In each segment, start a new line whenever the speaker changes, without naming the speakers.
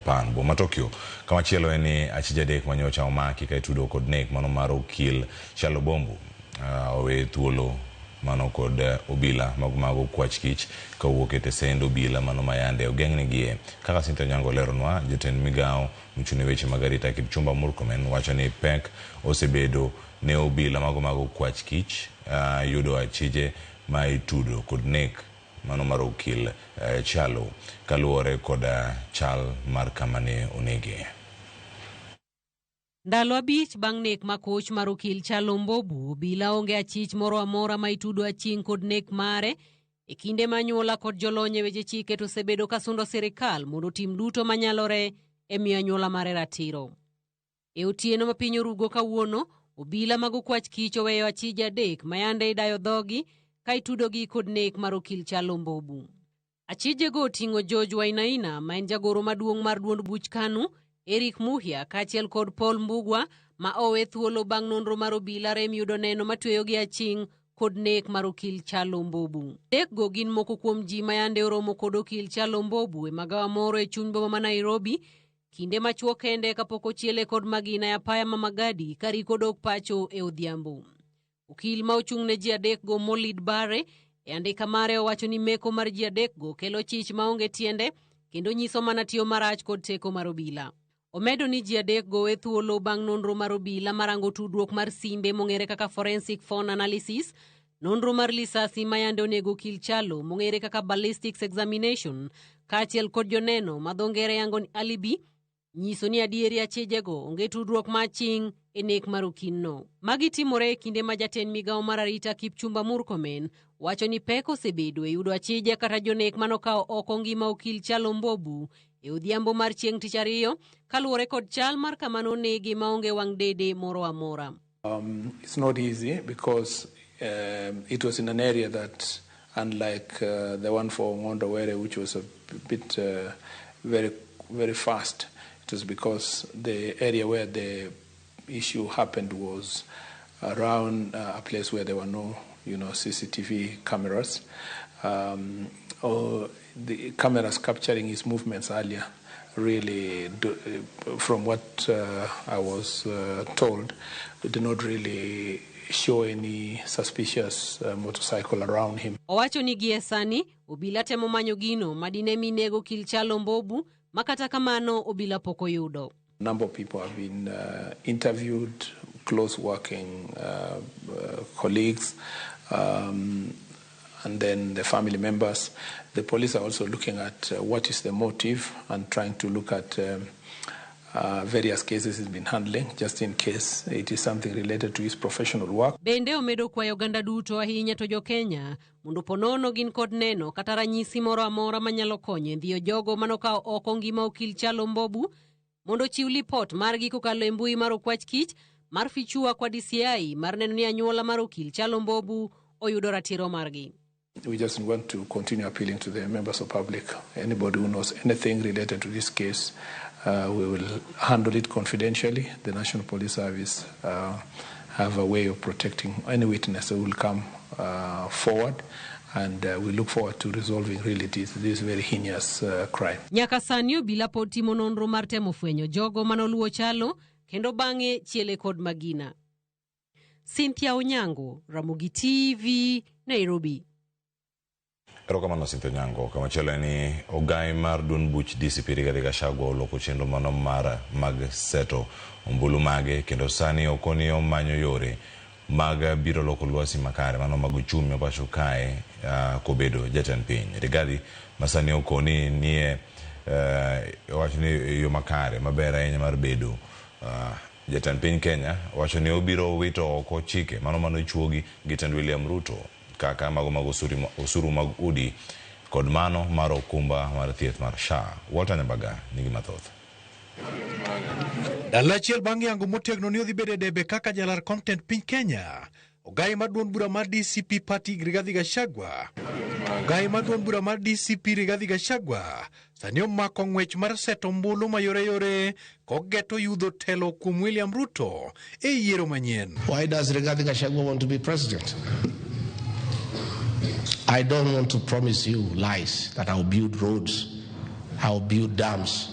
Japan boma Tokyo. Kamachielo en ni achije adek manyocha omaki ka itudo kod nek mano mar okil Kyalo Mbombo owe thuolo mano kod obila mago mag okwach kich kawuok e tesend obila mano mayande ogeng'negie. Kaka Cynthia Onyango oleronwa, jatend migawo mochung' ne weche mag arita Kipchumba Murkomen wacho ni pek osebedo ne obila mago mag okwach kich yudo achije ma itudo kod nek mano mar okil Kyalo kaluwore kod chal mar kama ne onege.
Ndalo 5 bang' nek makoch mar okil Kyalo Mbobu, obila onge achich moro amora ma itudo aching' kod nek mare. E kinde ma anyuola kod jolony e weche chike to osebedo ka sundo sirikal mondo otim duto manyalore e miyo anyuola mare ratiro. E otieno ma piny orugo kawuono, obila mag okwach kich oweyo achije 3 mayande idayo dhogi ka itudogi kod nek mar okil Kyalo Mbobu. Achijego oting'o George Wainaina ma en jagoro maduong' mar duond buch KANU, Eric Muhia kaachiel kod Paul Mbugua ma owe thuolo bang' nonro mar obila rem yudo neno matweyogi aching' kod nek mar okil Kyalo Mbobu. Adekgo gin moko kuom ji mayande oromo kod okil Kyalo Mbobu e magawa moro e chuny boma ma Nairobi kinde machuok kende kapok ochiele kod magina e apaya ma Magadi kariko dok pacho e odhiambo. Okil ma ochung' ne ji adekgo Molid Bare e andika mare owacho ni meko mar ji adekgo kelo chich maonge tiende kendo nyiso mana tiyo marach kod teko mar obila. Omedo ni ji adekgo we thuolo bang' nonro mar obila marango tudruok mar simbe mong'ere kaka forensic phone analysis, nonro mar lisasi mayande onego okil Kyalo mong'ere kaka ballistics examination, kaachiel kod joneno ma dho ngere yango ni alibi nyiso ni adieri achijego onge tudruok ma aching' e nek mar okilno. Magi timore e kinde ma jatend migawo mar arita Kipchumba Murkomen wacho ni pek osebedo e yudo achije kata jonek manokawo oko ngima okil Kyalo Mbobu e odhiambo mar chieng' tich ariyo kaluwore kod chal mar kama nonege maonge wang' dede moro amora.
It's not easy because it was in an area that, unlike the one for Ong'ondo Were, which was a bit very, very fast, it was because the area where the issue happened was around a place where there were no CCTV cameras, or the cameras capturing his movements earlier. Really, do, from what I was told, did not really show any suspicious motorcycle around him.
Owacho ni gie sani obila temo manyo gino madine minego okil Kyalo Mbobu ma kata kamano obila pok oyudo.
A number of people have been interviewed, close working colleagues, and then the family members. The police are also looking at what is the motive and trying to look at various cases he's been handling, just in case it is something related to his professional work.
Bende omedo kwayo oganda duto ahinya to jo-Kenya mondo ponono gin kod neno kata ranyisi moro amora manyalo konyo e ndhiyo jogo manokawo oko ngima okil Kyalo Mbobu mondo ochiw lipot margi kokalo e mbui mar okwach kich mar fichua kwa DCI mar neno ni anyuola mar okil Kyalo Mbobu oyudo ratiro margi.
We just want to continue appealing to the members of public. Anybody who knows anything related to this case, we will handle it confidentially. The National Police Service have a way of protecting any witness who will come forward, and we look forward to resolving really this very heinous crime.
Nyaka sani obila pod timo nonro mar temo fwenyo jogo manoluwo Kyalo kendo bang'e chiele kod magina. Cynthia Onyango, Ramogi TV, Nairobi.
Erokamano Cynthia Onyango. Kamachielo en ni ogai mar duond buch DCP Rigathi Gachagua oloko chenro mano mar mag seto ombulu mage kendo sani okoni omanyo yore mag biro loko lwasi makare mano mag uchumi ma pacho kae kobedo jatend piny. Rigathi ma sani okoni nie owacho ni yo makare maber ahinya mar bedo jatend piny Kenya owacho ni obiro wito oko chike mano manochuogi gi tend William Ruto kaka mago mag osuru mag udi kod mano mar okumba mar thieth mar SHA. Walter Nyambaga nigi mathoth.
Ndalo achiel bang' yango motegno ni odhi bedo e debe kaka jalar kom tend piny Kenya, ogai mar duond bura mar DCP Party Rigathi Gachagua. Ogai mar duond bura mar DCP Rigathi Gachagua sani omako ng'wech mar seto ombulu mayoreyore kogeto yudho telo kuom William Ruto e yiero manyien.
Why does Rigathi Gachagua want to be president? I don't want to promise you lies that I'll build roads, I'll build dams,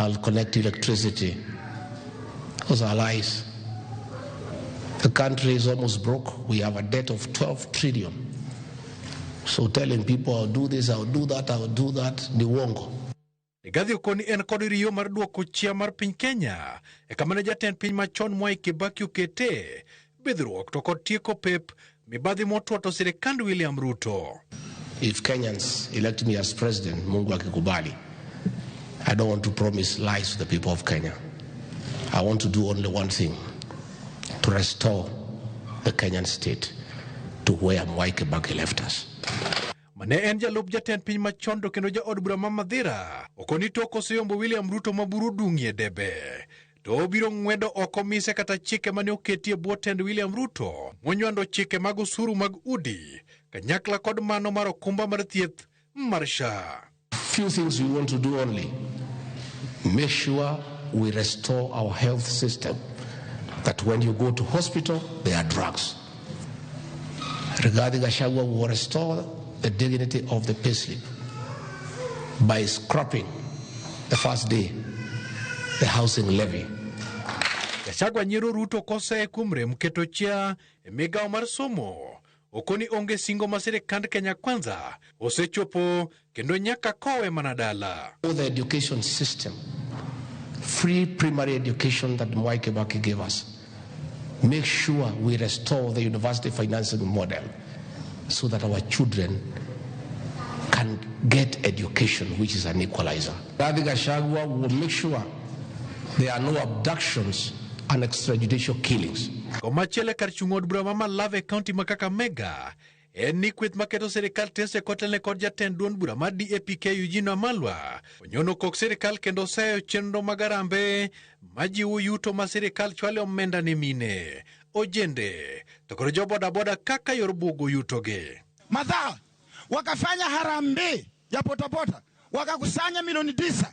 I'll connect electricity. Those are lies. The country is almost broke. We have a debt of 12 trillion. So telling people I'll do this, I'll do that, I'll do that, ni uongo.
Rigathi okoni en kod riyo mar duoko chia mar piny Kenya e kama ne jatend piny machon Mwai Kibaki okete bidhruok to kod tieko pep mibadhi motwoto sirikand William Ruto.
If Kenyans elect me as president, Mungu akikubali, I don't want to promise lies to the people of Kenya. I want to do only one thing, to restore the Kenyan state to where Mwai Kibaki left us.
Mane en jalup jatend piny machon to kendo jaod bura ma Mathira okoni tok oseyombo William Ruto ma buru dung'ie debe to obiro ng'wedo oko mise kata chike mane oketi e bwo tend William Ruto monywando chike mag osuru mag udi kanyakla kod mano mar okumba mar thieth mar SHA.
Few things we want to do only. Make sure we restore our health system, that when you go to hospital, there are drugs. Rigathi Gachagua will restore the dignity of the payslip by scrapping the first day the housing levy.
Gachagua nyiero Ruto koseye kuom rem keto chia e migawo mar somo. Okoni onge singo ma sirikand Kenya Kwanza osechopo kendo nyaka kowe mana dala.
The education system, free primary education that Mwai Kibaki gave us, make sure we restore the university financing model so that our children can get education, which is an equalizer. Rigathi Gachagua will make sure there are no abductions and extrajudicial killings.
Komachielo kar chung' od bura ma Malava e kaunti ma Kakamega en ni kweth maketo sirikal tese kotelne kod jatend duond bura mar DAP-K Eugene Wamalwa onyono kok sirikal kendo oseyo chenro mag arambe majiwo yuto ma sirikal chwale omenda ne mine ojende to kod jo bodaboda kaka yor bugo yutogi.
Madhaa wakafanya harambee ya potapota wakakusanya milioni 9.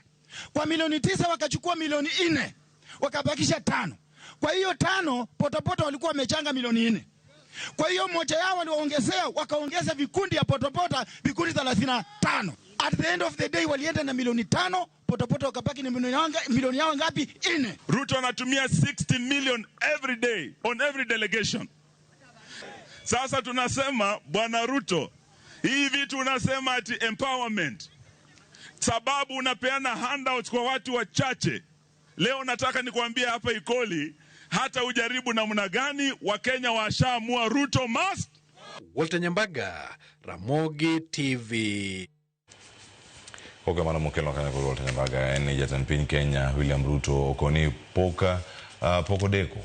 Kwa milioni 9 wakachukua milioni 4 wakabakisha 5. Kwa hiyo 5 potapota walikuwa wamechanga milioni 4. Kwa hiyo moja yao waliwaongezea, wakaongeza vikundi ya potapota vikundi 35. At the end of the day walienda na milioni 5, potapota wakabaki na milioni yao ngapi? 4.
Ruto anatumia 60 million every day on every delegation. Sasa tunasema Bwana Ruto, hii vitu unasema ati empowerment, sababu unapeana handouts kwa watu wachache. Leo nataka nikuambie hapa Ikoli, hata ujaribu namna gani, Wakenya washaamua Ruto must.
Walter Nyambaga, Ramogi TV.
Koke mano mokelo kanyo kod Walter Nyambaga en ni jatend piny Kenya William Ruto okoni pok odeko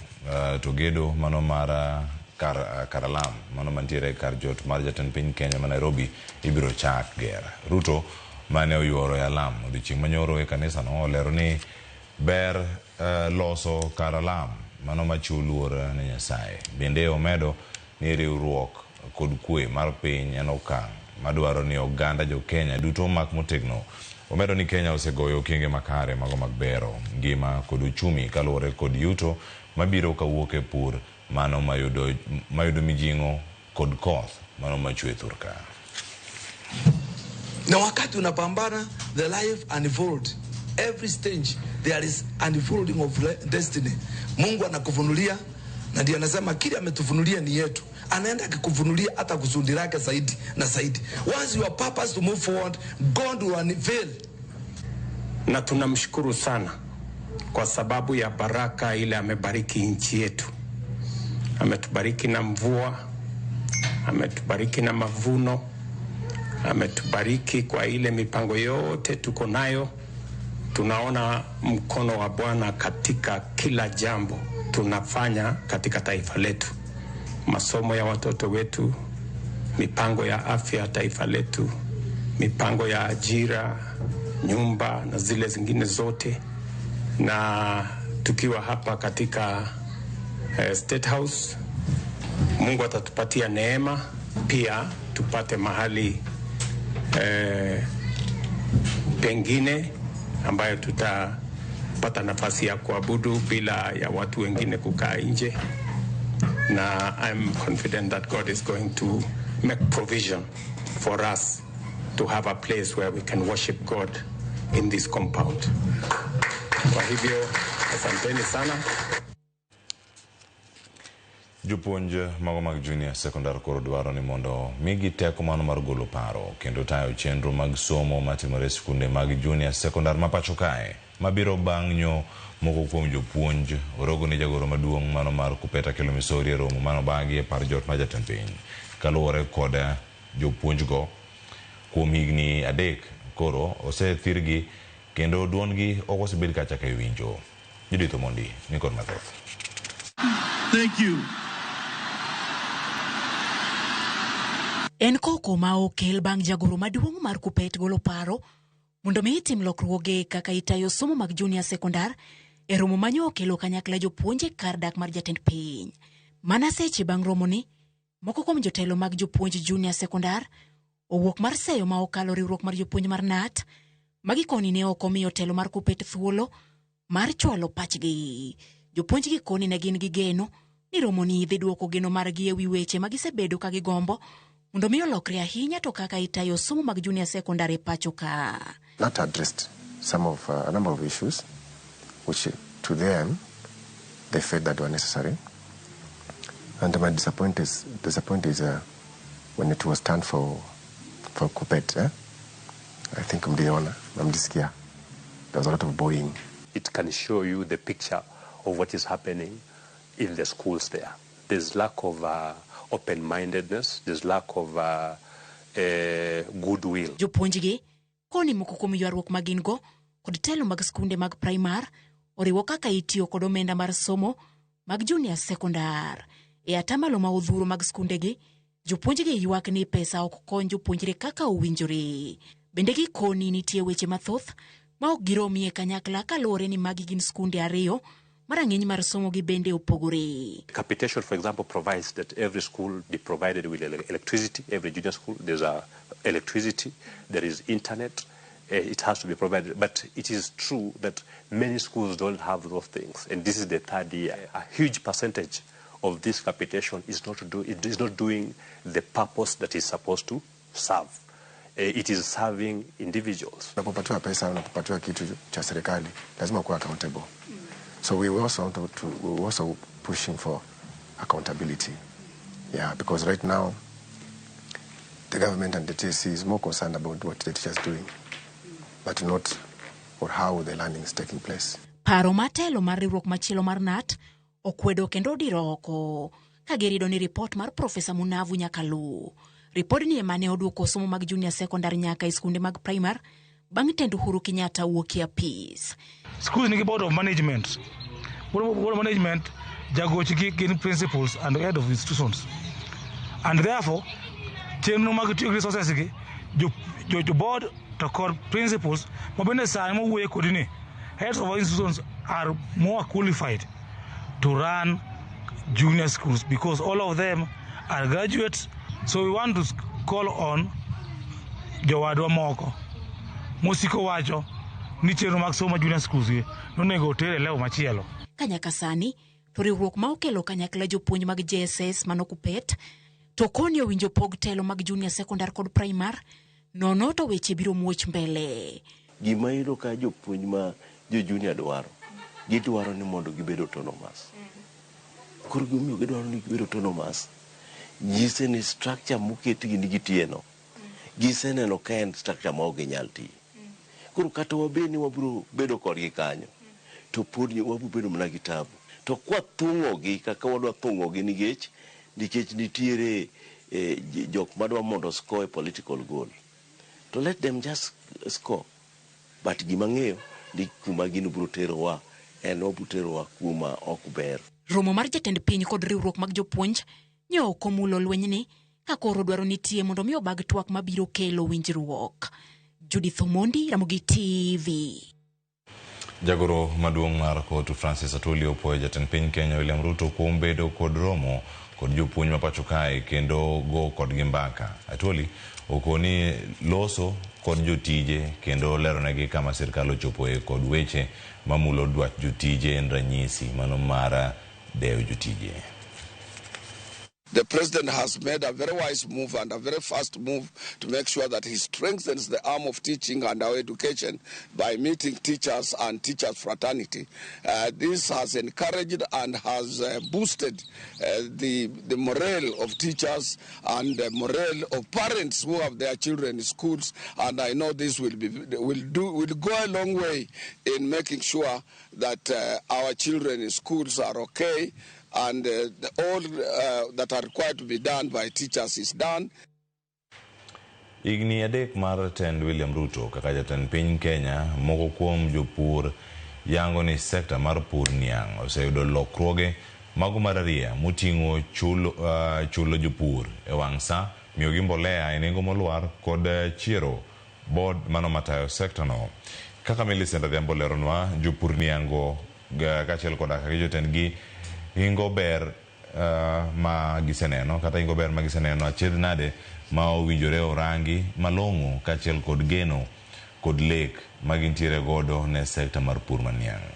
to gedo mano mar kar alam mano mantiere kar jot mar jatend piny Kenya ma Nairobi ibiro chak ger. Ruto mane oyuoro e alam odiochieng' manyoro e kanisano olero ni ber loso kar alam mano machiwo luor ne Nyasaye. Bende omedo ni riwruok kod kwe mar piny en okang' madwaro ni oganda jo Kenya duto omak motegno. Omedo ni Kenya osegoyo okenge makare mago mag bero ngima kod uchumi kaluwore kod yuto mabiro kawuok e pur mano mayudo mijing'o kod koth mano machwe thurka.
Na wakati unapambana, the life unfold. Every stage there is unfolding of destiny. Mungu anakufunulia na ndiye anasema kile ametufunulia ni yetu. Anaenda akikufunulia hata kusudi lake zaidi na zaidi. Once your purpose to move forward, God will unveil.
Na tunamshukuru sana kwa sababu ya baraka ile amebariki nchi yetu. Ametubariki na mvua, ametubariki na mavuno, ametubariki kwa ile mipango yote tuko nayo. Tunaona mkono wa Bwana katika kila jambo tunafanya katika taifa letu. Masomo ya watoto wetu, mipango ya afya ya taifa letu, mipango ya ajira, nyumba na zile zingine zote. Na tukiwa hapa katika State House, Mungu atatupatia neema pia tupate mahali pengine ambayo tutapata nafasi ya kuabudu bila ya watu wengine kukaa nje. Na I'm confident that God is going to make provision for us to have a place where we can worship God in this compound. Kwa hivyo asanteni sana.
Jopuonj mago mag junior secondary koro dwaro ni mondo migi teko mano mar golo paro kendo tayo chenro mag somo matimore e skunde mag junior secondary ma pacho kae mabiro bang' nyo moko kuom jopuonj orogo ni jagoro maduong' mano mar Kuppet Akello Misori e romo mano bagi e par jot mar jatend piny kaluwore kod jopuonjgo kuom higni 3 koro osethirgi kendo duondgi ok osebed kacha ka iwinjo. Judith Omondi ni kod mathoth.
Thank you.
En koko ma okel bang' jagoro maduong' mar Kuppet golo paro mondo mi itim lokruoge kaka itayo somo mag junior secondary e romo manyo okelo kanyakla jopuonje kar dak mar jatend piny. Mana seche bang' romoni, moko kuom jotelo mag jopuonj junior secondary owuok mar seyo ma okalo riwruok mar jopuonj mar KNUT ma gikoni ne ok omiyo telo mar Kuppet thuolo mar chwalo pachgi. Jopuonj gikoni ne gin gi geno ni romoni dhi duoko geno margi ewi weche ma gisebedo ka gigombo mondo mi olokre ahinya to kaka itayo somo mag junior secondary pacho ka.
That addressed some of a number of issues which to them they felt that were necessary. And my disappointment is when it was turned for Kuppet. I think mliona, mlisikia. There was a lot of booing.
It can show you the picture of what is happening in the schools there. There's lack of open-mindedness, there's lack of goodwill.
Jopuonjgi koni moko kuom ywaruok ma gin go kod telo mag skunde mag primar oriwo kaka itiyo kod omenda mar somo mag junior secondary. E atamalo ma odhuro mag skundegi, jopuonjgi ywak ni pesa ok kony jopuonjre kaka owinjore. Bende gikoni nitie weche mathoth ma ok giromie kanyakla kaluwore ni magi gin skunde ariyo marang'iny mar somo gi bende opogore.
Capitation, for example, provides that every school be provided with electricity. Every junior school, there's a electricity, there is internet. It has to be provided. But it is true that many schools don't have those things. And this is the third year. A huge percentage of this capitation is not it is not doing the purpose that it's supposed to serve. It is serving individuals.
Unapopatiwa pesa, unapopatiwa kitu cha serikali, lazima kuwa accountable. So we also want to we're also pushing for accountability. Yeah, because right now the government and the TSC is more concerned about what the teachers are doing, but not or how the learning is taking place.
Paro matelo mar riwruok machielo mar KNUT okwedo kendo odiro oko ka girido ni ripot mar Profesa Munavu nyaka luw. Ripodni ema ne oduoko somo mag junior secondary nyaka e skunde mag primar bang' tend Uhuru Kenyatta wuok e apis.
Schools nigi board of management. Board of management jagochgi gin principals and head of institutions. And therefore, chenro mag tiyo gi resources gi, jo board to kod principals ma bende sani mawuoyo kodi ni heads of institutions are more qualified to run junior schools because all of them are graduates. So we want to call on jowadwa moko mosiko wacho ni chenro mag somo junior schools gi nonego oter e level machielo.
Ka nyaka sani to riwruok ma okelo kanyakla jopuonj mag JSS mano Kuppet to koni owinjo pog telo mag junior secondary kod primar nono to weche biro muoch mbele.
Gima iyudo ka jopuonj ma jo junior dwaro, gidwaro ni mondo gibed autonomous. Koro gimomiyo gidwaro ni gibed autonomous, nyise ni structure moketgi ni gitiye no, giseneno ka en structure ma ok ginyal tiyo. Koro kata wabed ni wabiro bedo kodgi kanyo, to pod wabiro bedo mana gi tabu. To kwathung'ogi kaka wadwa thung'ogi nikech nitiere jok madwa mondo score a political goal, to let them just score. But gima ang'eyo ni kuma gino biro terowa en wabiro terowa kuma ok ber.
Romo mar jatend piny kod riwruok mag jopuonj ne ok omulo lwenyni ka koro dwaro nitie mondo mi obag twak mabiro kelo winjruok. Judith Omondi, Ramogi TV.
Jagoro maduong' mar COTU Francis Atwoli opuoyo jatend piny Kenya William Ruto kuom bedo kod romo kod jopuonj ma pacho kae kendo go kodgi mbaka. Atwoli okoni loso kod jotije kendo leronegi kama sirkal ochopoe kod weche mamulo dwach jotije en ranyisi mano mar dewo jotije.
The president has made a very wise move and a very fast move to make sure that he strengthens the arm of teaching and our education by meeting teachers and teachers fraternity. This has encouraged and has boosted the morale of teachers and the morale of parents who have their children in schools, and I know this will go a long way in making sure that our children in schools are okay and all that are required to be done by teachers is done.
Higni 3 mar tend William Ruto kaka jatend piny Kenya, moko kuom jopur yango ni sekta mar pur niang' oseyudo lokruoge mago mar ariya moting'o chulo jopur e wang' sa, miyogi mbolea e nengo molwar kod chiero board mano matayo sekta no. Kaka Millicent Adhiambo leronwa, jopur niang'go kaachiel koda kaka jotendgi hingo ber ma giseneno kata hingo ber ma giseneno achiedh nade ma owinjore orangi malong'o kaachiel kod geno kod lek ma gintiere godo ne sekta mar pur maniang'.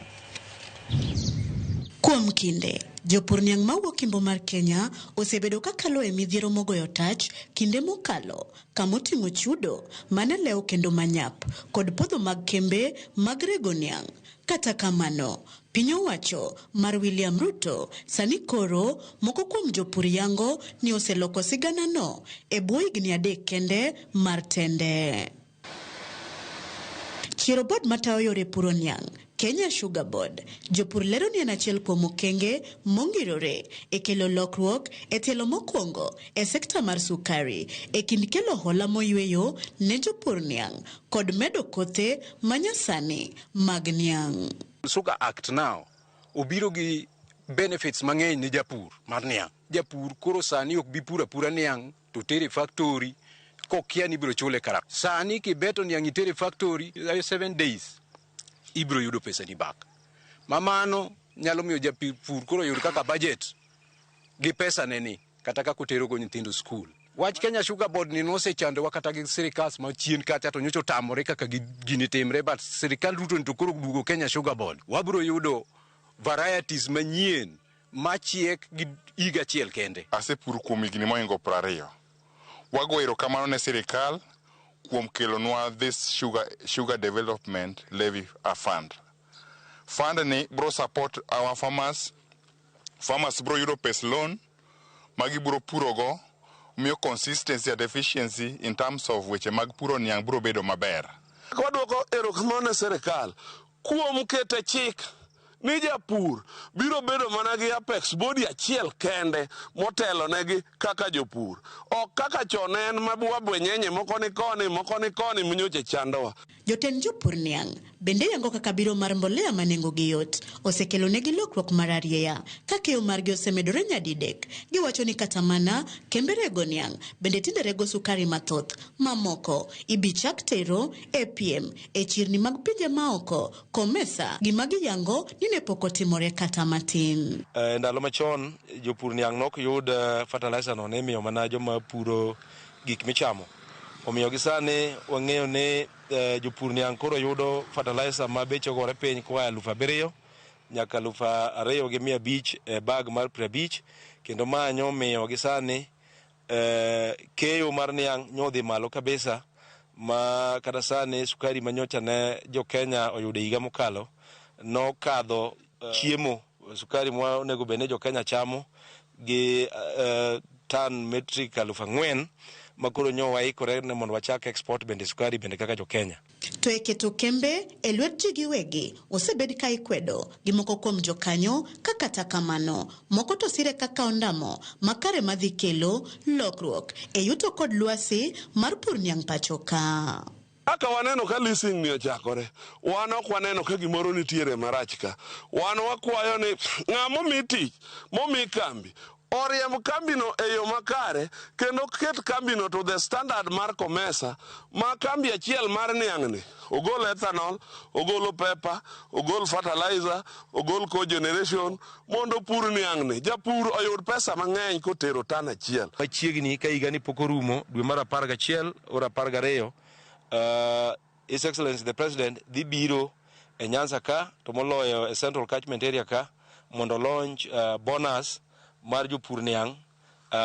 Kuom kinde, jopur niang' mawuok Imbo mar Kenya osebedo kakalo e midhiero mogoyo tach kinde mokalo kamoting'o chudo mane lewo kendo manyap kod podho mag kembe mag rego niang'. Kata kamano, piny owacho mar William Ruto sani koro moko kuom jopur yango ni oseloko siganano e bwo higni 3 kende mar tende. Chiero board matayo yore puro niang', Kenya Sugar Board, jopur lero ni en achiel kuom okenge mongirore e kelo lokruok e tielo mokwongo e sekta mar sukari e kind kelo hola moyweyo ne jopur niang' kod medo kothe manyasani mag niang'.
Sugar Act now obiro gi benefits mang'eny ne japur mar niang'. Japur koro sani ok bi puro apura niang' to tere factory kokia ni ibiro chule kara. Sani kibeto niang' itere factory 7 days ibiro yudo pesa ni back. Ma mano nyalo miyo japur koro yud kaka budget gi pesa ne ni kata kaka otero go nyithindo skul. Wach Kenya Sugar Board ni nosechandowa kata gi sirikal machien kacha to nyocha otamore kaka gini timre, but sirikal Ruto ni to koro duogo Kenya Sugar Board. Wabiro yudo varieties manyien machiek gi higa achiel kende.
Asepuro kuom higni mohingo 20. Wago erokamano ne sirikal kuom kelonwa this sugar development levy fund. Fund ni bro support our farmers. Farmers bro yudo pes loan magi bro purogo, miyo consistency and efficiency in terms of weche mag puro niang' bro bedo maber.
Wadwoko erokamano ne sirikal kuom kete chik ni japur biro bedo mana gi apex body achiel kende motelo negi kaka jopur. Ok kaka chon en mabwenyenye moko ni koni, moko ni koni minyoche chandowa.
Jotend jopur niang' bende yango kaka biro mar mbolea ma nengogi yot osekelo negi lokruok mar arieya ka keyo margi osemedore nyadidek. Giwacho ni kata mana kembe rego niang' bende tinde rego sukari mathoth mamoko ibi chak tero e piem e chirni mag pinje maoko komesa gima giyango ni ne pok otimore kata matin.
Ndalo machon jopur niang' nok yud fertilizer no ne imiyo mana joma puro gik michamo. Omiyo gi sani wang'eyo ni jopur niang' koro yudo fertilizer ma beche ogore piny koa 7,000 nyaka 2,500 e bag mar 50, kendo ma nyomiyo gi sani keyo mar niang' nyodhi malo kabisa ma kata sani sukari manyocha ne jo Kenya oyudo higa mokalo nokadho chiemo sukari ma onego bed ni jo Kenya chamo gi tan metric 4,000 ma koro nyo waikore ne mondo wachak export bende sukari bende kaka jo Kenya.
To e keto kembe e lwet ji giwegi osebed ka ikwedo gi moko kuom jokanyo ka kata kamano moko to sire kaka ondamo makare madhi kelo lokruok e yuto kod lwasi mar pur niang' pacho ka.
Kaka waneno ka leasing ni ochakore, wan ok waneno ka gimoro nitiere marach ka. Wan wakwayo ni ng'ama omi tich, momi kambi, oriemb kambino e yo makare kendo ket kambino to the standard mar COMESA ma kambi achiel mar niang'ni ogol ethanol, ogol pepper, ogol fertilizer, ogol cogeneration mondo pur niang'ni. Japur oyud pesa mang'eny kotero tan achiel.
Machiegni ka higani pok orumo dwe mar 11 or 12, His Excellency the President dhi biro e Nyanza ka to moloyo e Central Catchment Area ka mondo launch bonus mar jopur niang'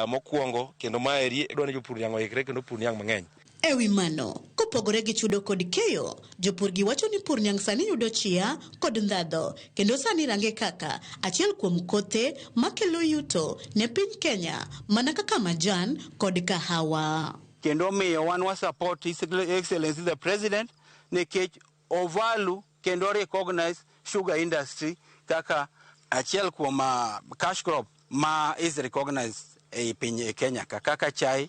Mokwongo kendo maeri idwa ni jopur niang' oikre kendo pur niang' mang'eny.
E wi mano, kopogore gi chudo kod keyo, jopur gi wacho ni pur niang' sani yudo chia kod ndhadho kendo sani range kaka achiel kuom kothe makelo yuto ne piny Kenya mana kaka majan kod kahawa.
Kendo miyo wan wa support His Excellency the President nikech ovalu kendo recognize sugar industry kaka achiel kuom cash crop ma is recognized e piny Kenya kaka chai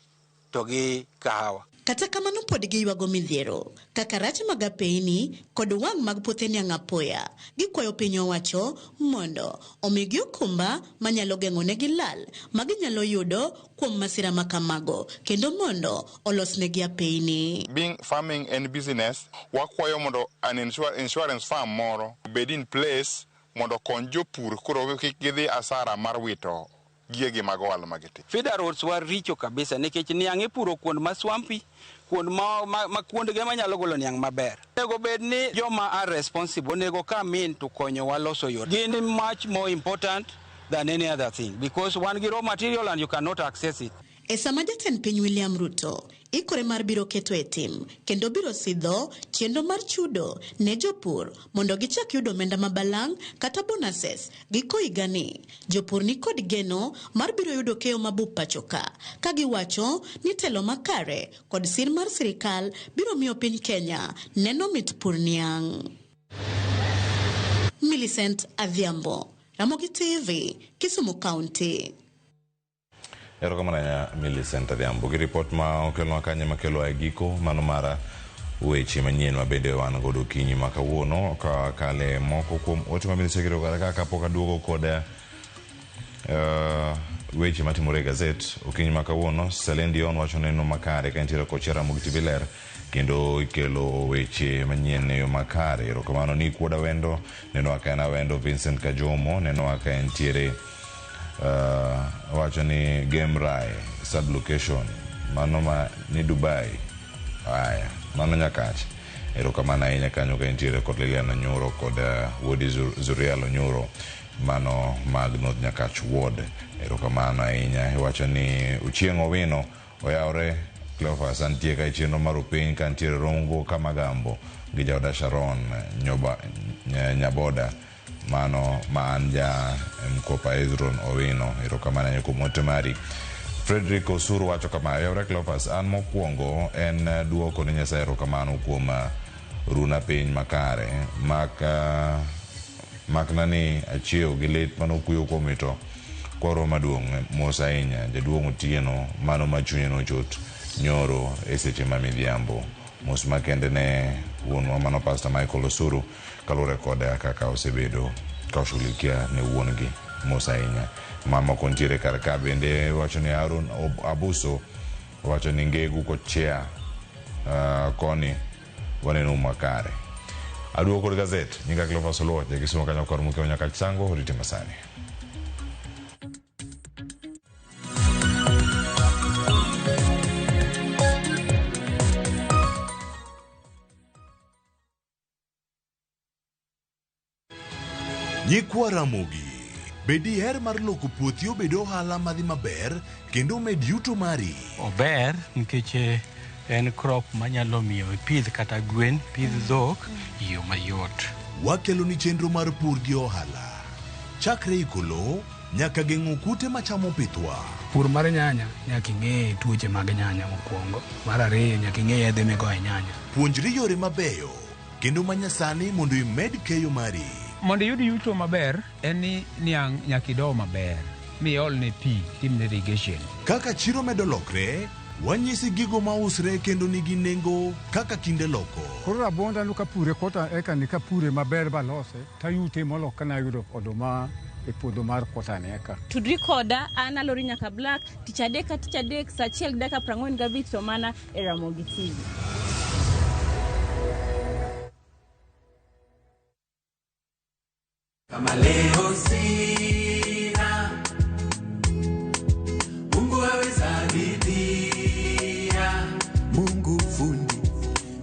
to gi kahawa.
Kata kamano pod giywago midhiero kaka rach mag apeyni kod wang' mag puothe niang' apoya. Gikwayo piny owacho mondo omigi okumba manyalo geng'onegi lal ma ginyalo yudo kuom masira ma kamago kendo mondo olosnegi apeyni.
Being farming and business, wakwayo mondo an insurance firm moro obed in place mondo okony jopur koro kik gidhi asara mar wito gigegi mag ohala ma gitimo.
Feeder roads war richo kabisa nikech niang' ipuro kuond ma swampy, kuond ma kuondgi manyalo golo niang' maber. Onego bed ni joma are responsible onego come in to konyowa loso yore. Gin much more important than any other thing because wan gi raw material and you cannot access it.
E sama jatend piny William Ruto ikore mar biro keto e tim kendo biro sidho chenro mar chudo ne jopur mondo gichak yudo omenda mabalang' kata bonuses giko higani. Jopur ni kod geno mar biro yudo keyo mabup pacho ka giwacho ni telo makare kod sir mar sirikal biro miyo piny Kenya neno mit pur niang'. Millicent Adhiambo, Ramogi TV, Kisumu County.
Erokamano ahinya Millicent Adhiambo gi ripot ma okelnwa kanyo makelo e giko mano mara weche manyien ma bende wan godo okinyi ma kawuono ka kale moko kuom ote ma bende osekelo kata kaka pok aduogo kod weche matimore e gazet okinyi ma kawuono. Celine Dion wacho neno makare ka nitiere kocha Ramogi TV ler kendo ikelo weche manyien e yo makare. Erokamano ni Kuoda Wendo neno ka en Awendo, Vincent Kajomo neno ka entiere wacho ni Game Rai sublocation mano ma ni Dubai. Aya mano Nyakach. Erokamano ahinya kanyo ka entiere kod Lilian Onyuro kod Wuodi Zuriel Onyuro mano mag North Nyakach Ward. Erokamano ahinya. Iwacho ni Ochieng' Owino oyawre Cleophas antie ka e chenro mar upiny ka ntiere Rongo Kamagambo gi jaoda Sharon Nyaboda mano ma an ja Mkopa Ezron Owino. Erokamano ahinya kuom ote mari. Frederick Osuru wacho kama: oyawre Cleophas, an mokwongo en duoko ne Nyasaye erokamano kuom runa piny makare makna ni achiew gi lit manokuyo kuom wito kwaro maduong' mos ahinya jaduong' Otieno mano ma chunye nochot nyoro e seche ma midhiambo. Mos makende ne wuonwa mano Pastor Michael Osuru kaluwore kod kaka osebedo ka oshughulikia ne wuon gi. Mos ahinya. Mamoko nitiere kar ka bende wacho ni Aaron Abuso wacho ni Ngegu kochea koni waneno makare. Aduogo kod gazet. Nyinga Cleophas Oluoch, ja Kisumu kanyo kor Mukeo Nyakach Sango, orite masani.
Nyikwa Ramogi, be diher mar loko puothi obed ohala madhi maber kendo omed yuto mari?
Ober nikech en crop manyalo miyo ipidh kata gwen, pidh dhok e yo mayot.
Wakelo ni chenro mar pur gi ohala. Chakre iko lowo nyaka geng'o kute machamo pithwa.
Pur mar nyanya nyaka ing'e tuoche mag nyanya mokwongo. Mar ariyo nyaka ing'e yedhe migoyo e nyanya.
Puonjri yore mabeyo kendo manyasani mondo imed keyo mari.
Mondo iyud yuto maber en ni niang' nyaka ido maber miolne pi, timne irrigation.
Kaka chiro medo lokre, wanyisi gigo mausre kendo nigi nengo kaka kinde loko.
Koro rabuonda no kapure kota eka ni kapure maber balose tayute molo kana yudo oduma e puodho mar kota ni eka.
Tudri koda an Alori Nyaka Black tich adek ka tich adek saa 1:45 to mana e Ramogi TV.
Kama leo sina, Mungu aweza ridhia. Mungu fundi,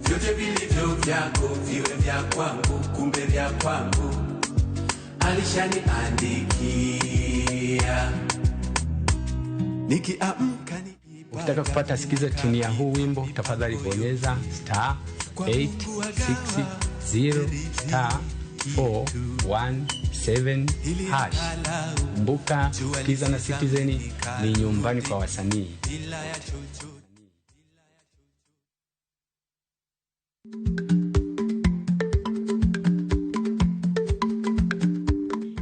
vyote vilivyo vyako viwe vya kwangu, kumbe vya kwangu alishaniandikia. Nikiamka ni
Ukitaka kupata sikiza tuni ya huu wimbo, tafadhali bonyeza star 860 star 417 hash. Kumbuka, Sikiza na Citizen ni nyumbani kwa wasanii.
bila ya chochote.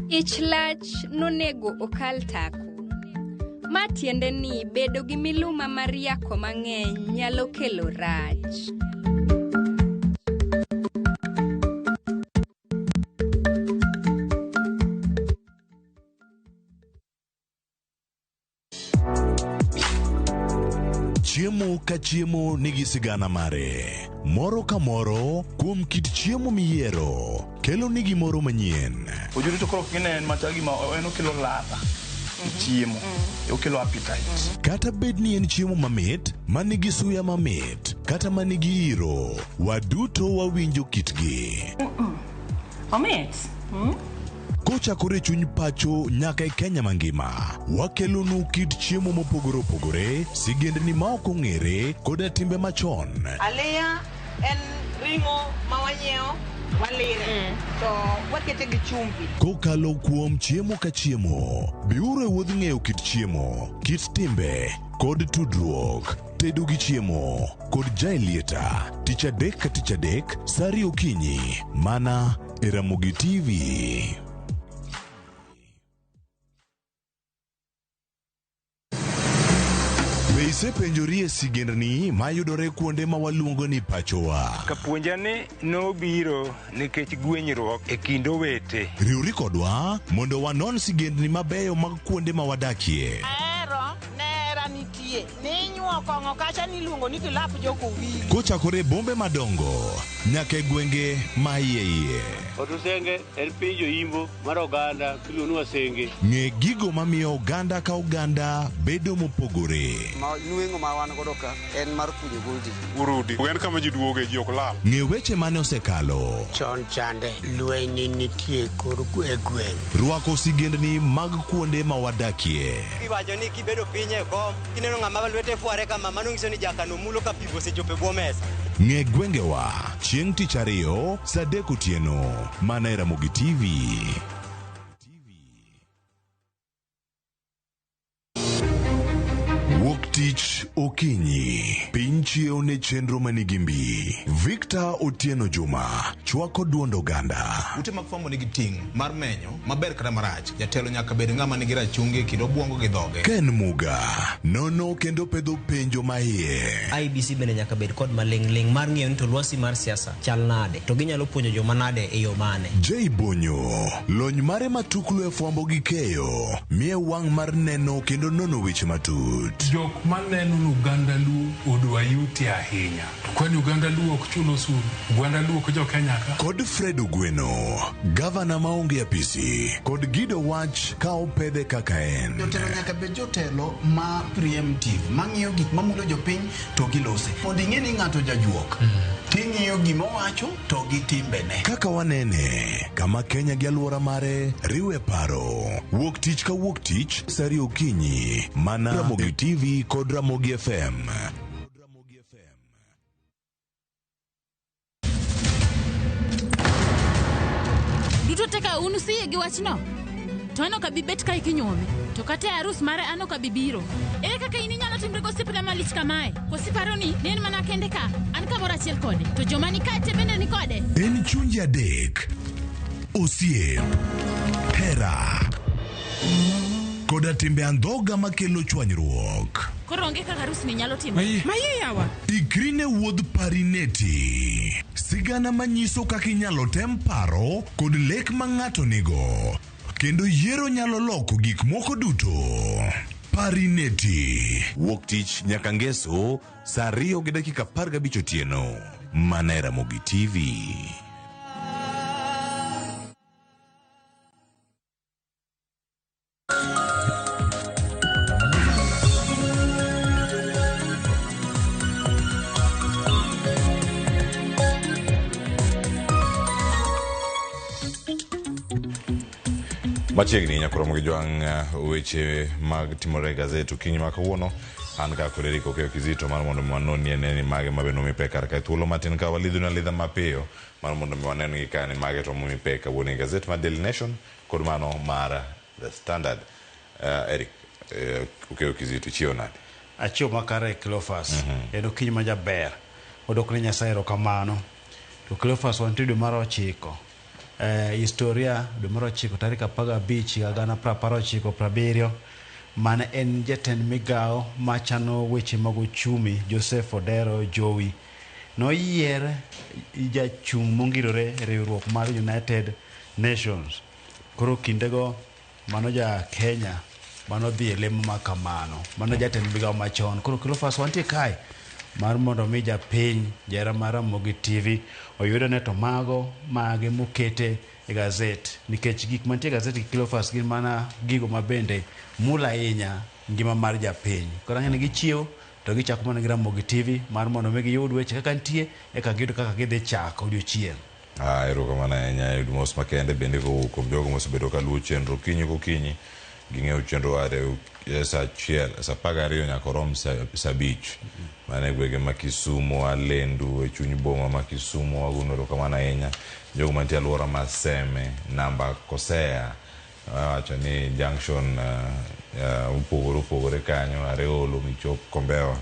Ich lach nonego okal tako. Ma tiende ni bedo gi miluma mar yako mang'eny nyalo kelo rach.
Chiemo ka chiemo nigi sigana mare. Moro ka moro kuom kit chiemo miyiero kelo ni gimoro manyien.
Ojuri to koro kinen machal gima en okelo ladha e chiemo, okelo appetite.
Kata bed ni en chiemo mamit, manigi suya mamit, kata manigi iro, waduto wawinjo kitgi.
Omit.
Kochakore e chuny pacho nyaka e Kenya mangima, wakelonu kit chiemo mopogore opogore, sigendni ma ok ong'ere, koda timbe machon.
Aliya en ring'o ma wanyiewo walire to wakete gi chumbi.
Kokalo kuom chiemo ka chiemo, biuru e wuodh ng'eyo kit chiemo, kit timbe, kod tudruok. Tedo gi chiemo kod Jaelieta, tich adek ka tich adek, sa ariyo okinyi, mana e Ramogi TV. Be isepenjori e sigendni mayudore kuonde ma waluongo ni pachowa?
Kapuonja ni nobiro nikech gwenyruok e kind owete.
Riwri kodwa mondo wanon sigendni mabeyo mag kuonde ma wadakie.
Ahero nera nitie ninyuo kong'o kacha niluongo ni kilap jokowili.
Kochakore e bombe madongo nyaka e gwenge ma iye iye.
Otusenge en piny joimbo mar oganda miluongo ni Wasenge.
Ng'e gigo mamiyo oganda ka oganda bedo mopogore.
Ma nweng'o ma wan godo ka en mar kunyo goldi.
Urudi. En kama ji duoge ji ok lal.
Ng'e weche mane osekalo.
Chon chande lweny nitie kor e gweng'.
Rwako sigendni mag kuonde ma wadakie.
Iwacho ni kibedo piny e kom kineno ng'ama lwete fware kama mano nyiso ni jakano mulo ka pi osechopo e bwo mesa.
Ng'e gwengewa chieng' tich ariyo saa adek otieno mana e Ramogi TV. Wuok tich okinyi, piny chiewo ne chenro manigi mbi. Victor Otieno Juma chwako duond oganda.
Ute mag fwambo nigi ting' mar menyo maber kata marach. Jatelo nyaka bed ng'ama nigi rachungi kendo obwongo gi dhoge.
Ken Muga nono kendo pedho penjo maiye.
IEBC bende nyaka bed kod maling'ling' mar ng'eyo ni to lwasi mar siasa chal nade to ginyalo puonjo joma nade e yo mane.
J Bonyo, lony mare matuklu e fwambo gi keyo, miye wang' mar neno kendo nono weche matut.
Jok maneno ni oganda Luo odwa yuti ahinya. To kwani oganda Luo ok chul osuru? Oganda Luo ok jo Kenya ka?
Kod Fred Ogweno, gavana maonge apisi, kod Gido Wach ka opedhe kaka en.
Jotelo nyaka bed jotelo ma preemptive, mang'iyo gik mamulo jopiny to gilose. Mondo ing'e ni ng'ato jajuok, ting'iyo gima owacho to gi timbene.
Kaka wanene, kama Kenya gi alwora mare riwe paro. Wuok tich ka wuok tich, saa ariyo okinyi, mana Ramogi TV kod Ramogi FM.
Duto te ka un usiyie gi wachno? To an ok abi bet kae kinyuome. To kata e arus mare an ok abi biro. Ere kaka in inyalo timri gosiepna malich kamae? Koso iparo ni ne en mana kende ka? An kamoro achiel kode. To joma ni kae te bende ni kode.
En chunje adek, osiep, hera, koda timbe andhoga makelo chwanyruok.
Koro onge kaka arus ni nyalo timore.
Maye yawa. Ikri ne wuodh Parineti. Sigana manyiso kaka inyalo tem paro kod lek ma ng'ato nigo. Kendo yiero nyalo loko gik moko duto. Parineti. Wuok tich nyaka ngeso saa 2:15 otieno. Mana e Ramogi TV.
Machiegni nyakoromo gi jwang' weche mag timore e gazet okinyi ma kawuono. An ka kod Eric Okeyo Kizito mar mondo mi wanonie ne ni mage ma bende omi pek kar kae. Thuolo matin ka walidhoni alidha mapiyo mar mondo mi wanen gi ka ni mage to momi pek kawuono e gazet mar Daily Nation kod mano mar The Standard. Eric Okeyo Kizito, ichiewo nade?
Achiewo makare Cleophas. En okinyi ma jaber. Wadwoko ne Nyasaye erokamano. To Cleophas wantie dwe mar ochiko. Historia dwe mar ochiko tarik 15 higa gana 19 70 mane en jatend migawo machano weche mag ochumi Joseph Odero Jowi noyier jachung' mongirore e riwruok mar United Nations. Koro kindego mano ja Kenya manodhi e lemo ma kamano. Mano jatend migawo machon. Koro Cleophas wantie kae mar mondo mi japiny jahera mar Ramogi TV oyud ane to mago mage mokete e gazet nikech gik mantie e gazet gi Cleophas gin mana gigo mabende mulo ahinya ngima mar japiny. Koro ang'e ni gichiewo to gichako mana gi Ramogi TV mar mondo mi giyud weche kaka nitie eka giyud kaka gidhi chako odiochieng'.
Erokamano ahinya. Yud mos makende bende kowuok kuom jogo mosebedo ka luwo chenro okinyi kokinyi. Ging'eyo chenro are saa achiel, saa 12 nyaka orom saa 5. Mano e gwenge ma Kisumu, Alendu, e chuny boma ma Kisumu. Wagono erokamano ahinya. Jogo mantie alwora ma Seme, namba Kosea, wawacho ni junction opogore opogore kanyo, Areolo michop Kombewa.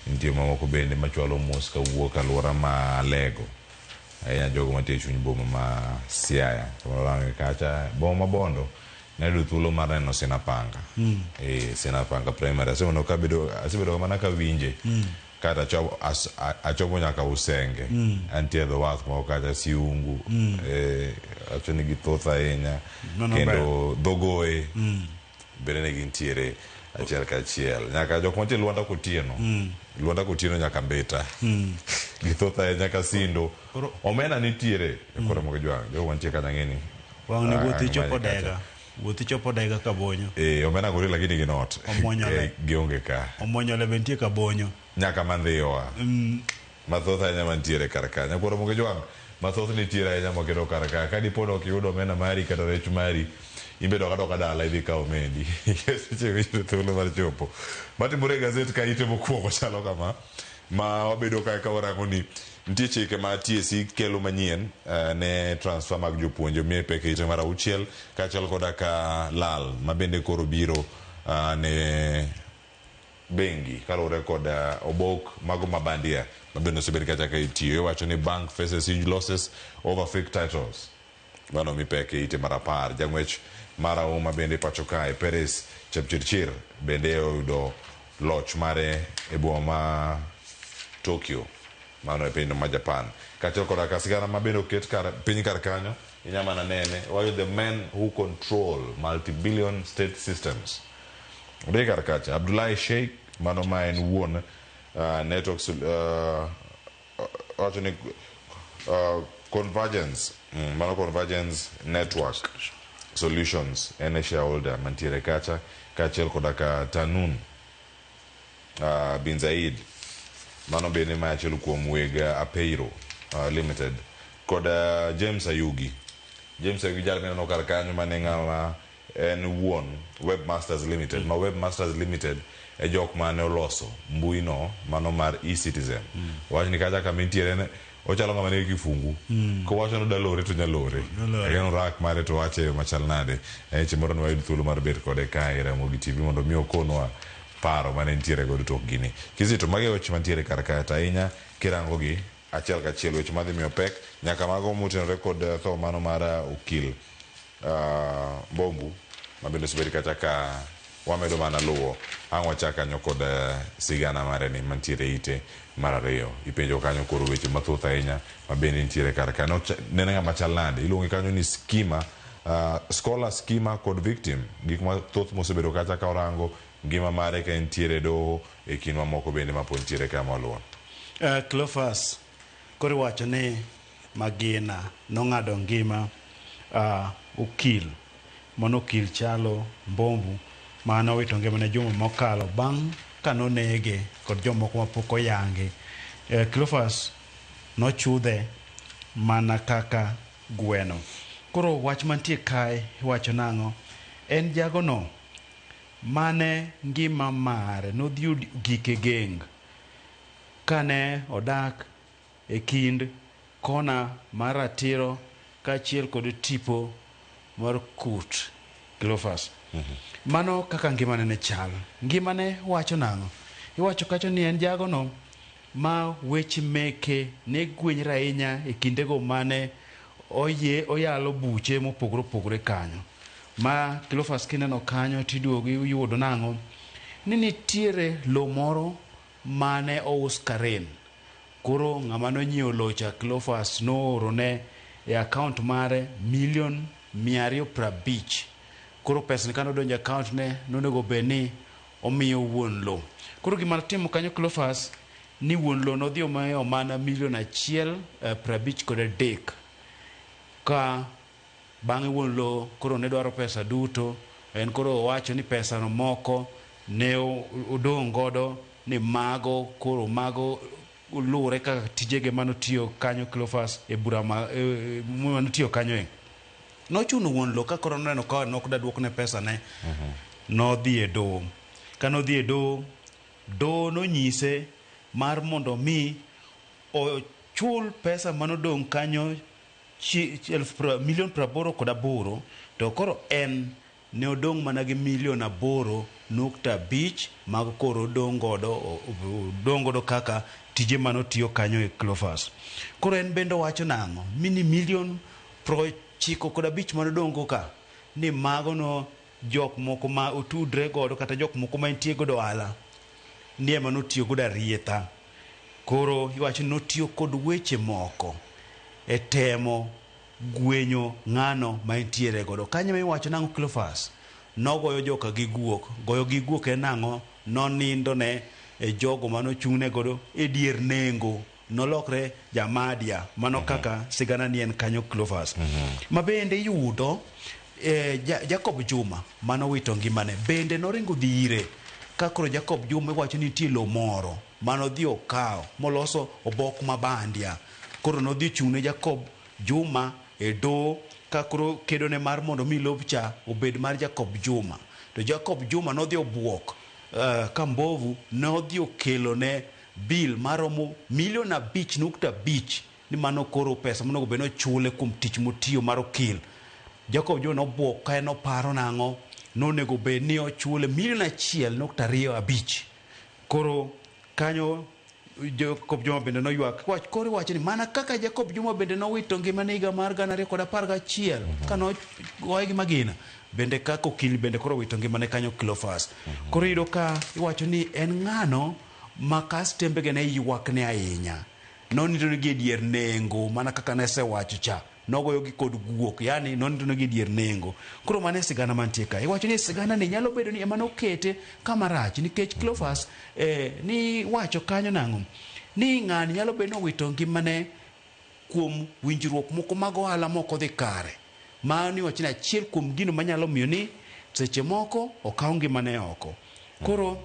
Nitie mamoko bende machwalo mos kawuok alwora ma Alego. Ahinya jogo mantie e chuny boma ma Siaya. Kamoro range kacha, boma ma Bondo, nayudo thuolo mar neno Sinapanga. Sinapanga Primary. Asebedo kabedo, asebedo mana kawinje. Kata achopo nyaka Usenge. Antie e dho wath moko kacha Siungu. Awacho ni githoth ahinya.
Mano
Kendo Dhogoe. Bende ne gintiere achiel kachiel. Nyaka jok mantie Lwanda Kotieno. Lwanda Kotieno nyaka Mbita. Githoth ahinya Kasindo. Omena nitiere. Koro mogo jwang'. Jogo mantie kanyo ang'e ni.
Wang' ni wuoth
Ang'
ichopo
manye kacha.
Dega. Wuoth ichopo Dega Kabonyo.
Omena gori lakini ginot.
Omwonyole.
Gionge ka.
Omwonyole be nitie Kabonyo.
Nyaka Mandhiwa. Mathoth ahinya mantiere kar ka. Nyakwar Ramogi Jwang', mathoth nitiere ahinya moketo kar ka. Ka dipo ni ok iyudo omena mari kata rech mari, in be dok adoka dala idhi ikaw omendi. Seche miyudo thuolo mar chopo. Matimore e gazet ka ite mokwongo chalo kama, ma wabedo ka ka warango ni nitie chike ma TSC kelo manyien ne transfer mag jopuonje omiye pek e ite mar 6 kaachiel koda ka lal ma bende koro biro ne bengi kaluwore kod obok mago ma bandia ma bende osebed kacha ka itiyo. Iwacho ni bank faces huge losses over fake titles. Mano mi pek e ite mar 10. Jang'wech mar auma bende pacho kae Peres Chepchirchir bende oyudo loch mare e boma ma Tokyo, mano e pinyno ma Japan. Kaachiel koda ka sigana ma bende oket kar piny kar kanyo inya mana nene wacho the men who control multi-billion state systems. Ondik kar kacha Abdullahi Sheikh mano ma en wuon network wacho ni Convergence, mano Convergence Network Solutions en e shareholder mantiere kacha kaachiel koda ka Tanun bin Zaid mano bende ma achiel kuom weg Apeiro Limited kod James Ayugi. James Ayugi jal mineno kar kanyo mane ng'ama en wuon Webmasters Limited. Ma Webmasters Limited e jok mane oloso mbui no mano mar eCitizen. Wach ni kacha kama intiere ne ochalo ng'ama nigi kifungu. Kowacho ni odalore to onyalore.
Onyalore.
En rak mare to wache e yo machal nade. En chieng' moro ne wayud thuolo mar bet kode kae e Ramogi TV mondo mi okonwa paro mane nitiere godo tok gini. Kizito, magi e weche mantiere kar kae to ahinya kirango gi achiel kachiel weche madhi miyo pek nyaka mago motenore kod tho mano mar okil Mbombu ma bende osebed kacha ka wamedo mana luwo ang' wachak kanyo kod sigana mare ni mantiere ite mar 2. Ipenjo kanyo koro weche mathoth ahinya ma bende nitiere kar ka. Nene ng'ama chal nade? Iluonge kanyo ni schema, scholar, schema kod victim. Gik mathoth mosebedo kacha ka orango ngima mare ka entiere doho e kind mamoko bende ma pod nitiere ka maluwo.
Cleophas, koro iwacho ni magina nong'ado ngima okil mano okil Chalo Mbombu mane owito ngimane juma mokalo bang' kanonege kod jomoko mapok oyangi. Cleophas nochudhe mana kaka gweno. Koro wach mantie kae iwacho nang'o? En jagono mane ngima mare nodhi gike geng kane odak e kind kona mar ratiro kaachiel kod tipo mar kut Cleophas. Mano kaka ngimane ne chal. Ngimane wacho nang'o? Iwacho kacho ni en jagono ma weche meke ne gwenyre ahinya e kindego mane oye oyalo buche mopogore opogore kanyo. Ma Cleophas kineno kanyo tiduogo iyudo nang'o? Ni nitiere lo moro mane ous Karen. Koro ng'ama nonyiewo locha Cleophas noorone e account mare milion 250. Koro pesa ni kanodonjo e account ne nonego bed ni omiyo wuon lo. Koro gima notimo kanyo Cleophas ni wuon lo nodhi omiyo mana milion 1 53 ka bang'e wuon lo koro ne dwaro pesa duto en koro owacho ni pesa no moko ne odong' godo ni mago koro mago luwore kaka tijege manotiyo kanyo Cleophas e bura ma manotiyo kanyo e nochuno wuon lo ka koro noneno ka nok daduokne pesa ne nodhi e doho. Ka nodhi e doho, doho nonyise mar mondo mi ochul pesa manodong' kanyo milion 88 to koro en ne odong' mana gi milion 8.5 mag koro odong' godo odong' godo kaka tije manotiyo kanyo e Cleophas. Koro en bende owacho nang'o? Mini milion 95 manodong' go ka ni mago no jok moko ma otudre godo kata jok moko ma entie godo ohala ni ema notiyo godo arietha. Koro iwacho ni notiyo kod weche moko e temo gwenyo ng'ano ma entiere godo. Kanyo iwacho nang'o Cleophas? Nogoyo joka gi guok. Goyo gi guok en nang'o? Nonindo ne e jogo manochung'ne godo e dier nengo. Nolokre jamadia. Mano kaka sigana ni en kanyo Cleophas. Ma bende iyudo Jacob Juma manowito ngimane bende noringo dhi ire ka koro Jacob Juma iwacho ni nitie lo moro manodhi okawo moloso obok mabandia. Koro nodhi ochung'ne Jacob Juma e doho ka koro kedone mar mondo mi lob cha obed mar Jacob Juma. To Jacob Juma nodhi obuok ka Mbovu nodhi okelone bill maromo milion 5.5 ni mano koro pesa monego bed ni ochule kuom tich motiyo mar okil. Jacob Juma nobuok ka en oparo nang'o nonego bed ni ochule milion 1.25. Koro kanyo Jacob Juma bende noywak. Wach koro iwacho ni mana kaka Jacob Juma bende nowito ngimane higa mar 2011 kano goye gi magina bende kaka okil bende koro owito ngimane kanyo Cleophas. Koro iyudo ka iwacho ni en ng'ano ma kastembege ne ywakne ahinya. Nonindo negi e dier nengo mana kaka nesewacho cha. Nogoyogi kod guok, yani nonindo negi e dier nengo. Koro mano e sigana mantie ka. Iwacho ni sigana ni nyalo bedo ni ema nokete kama rach nikech Cleophas ni wacho kanyo nang'o? Ni ng'ani nyalo bedo ni owito ngimane kuom winjruok moko mag ohala mok odhi kare. Mano iwacho ni achiel kuom gino manyalo miyo ni seche moko okaw ngimane oko. Koro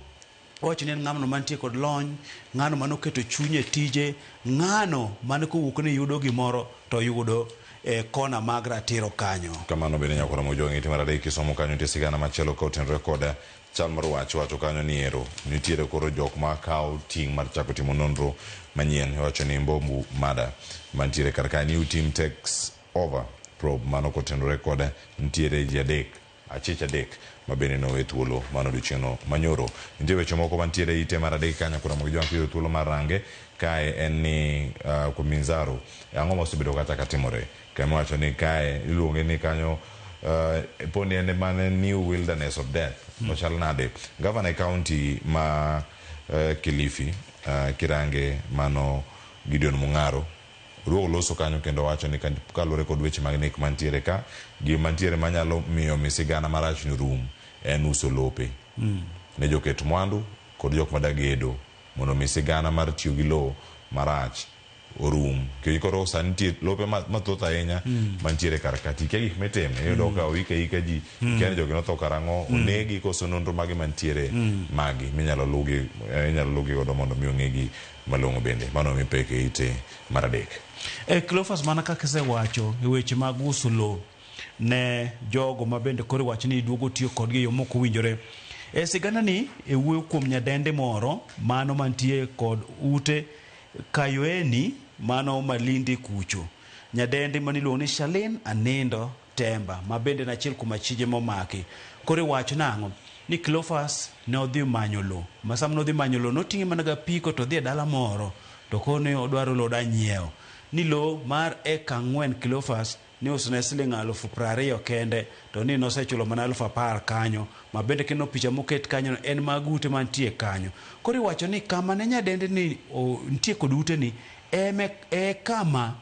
owacho ni en ng'ano mantie kod lony, ng'ano manoketo chunye e tije, ng'ano mane kowuok ni yudo gimoro to yudo e kona mag ratiro kanyo.
Kamano bende nyakora Mojwang' ite mar adek kisomo kanyo nitie sigana machielo ka otenore kod chal mar wach wacho kanyo ni ero nitiere koro jok ma kawo ting' mar chako timo nonro manyien. Iwacho ni Mbombu Mada mantiere kar kae new team takes over probe mano kotenore kod nitiere ji adek achich adek ma bende nowe thuolo mano odiochieng'no manyoro. Nitie weche moko mantiere e ite mar adek kanyo koro Mojwang' kiyudo thuolo mar range kae en ni kuom Minzaro ang'o mosebedo kata katimore kama iwacho ni kae iluonge ni kanyo poni en mane new wilderness of death ochal nade. Gavana e county ma Kilifi kirange mano Gideon Mung'aro oduogo loso kanyo kendo wacho ni kaluwore kod weche mag nek mantiere ka gima mantiere manyalo miyo mi sigana marach ni rum en uso lope ne joket mwandu kod jok madagedo mondo mi sigana mar tiyo gi lowo marach orum. Nikech koro sani nitie lope mathoth ahinya mantiere kar ka. Tikia gik mitime iyudo ka oik aika ji ikia ni jogi notho karang'o onegi koso nonro mage mantiere magi minyalo lugi inyalo lugi godo mondo mi ong'egi malong'o bende. Mano mipek e ite mar adek.
Cleophas mana kaka isewacho e weche mag uso lowo ne jogo ma bende koro iwacho ni duogo tiyo kodgi e yo mok owinjore. E sigana ni e wuoyo kuom nyadende moro mano mantie kod ute Kayoeni mano Malindi kucho. Nyadendi mane iluongo ni Shalin Anindo Temba ma bende en achiel kuom achije momaki. Koro iwacho nang'o? Ni Cleophas ne odhi manyo lo. Ma sama nodhi manyo lo noting'e mana gapiko to odhi e dala moro to koro ne odwaro lo oda nyiewo. Ni lo mar eka 4 Cleophas ni usone siling 20,000 kende to ni nosechulo mana 10,000 kanyo ma bende kineno picha moket kanyo en mag ute mantie kanyo. Koro iwacho ni kama ne nyadendi ni nitie kod ute ni eme e kama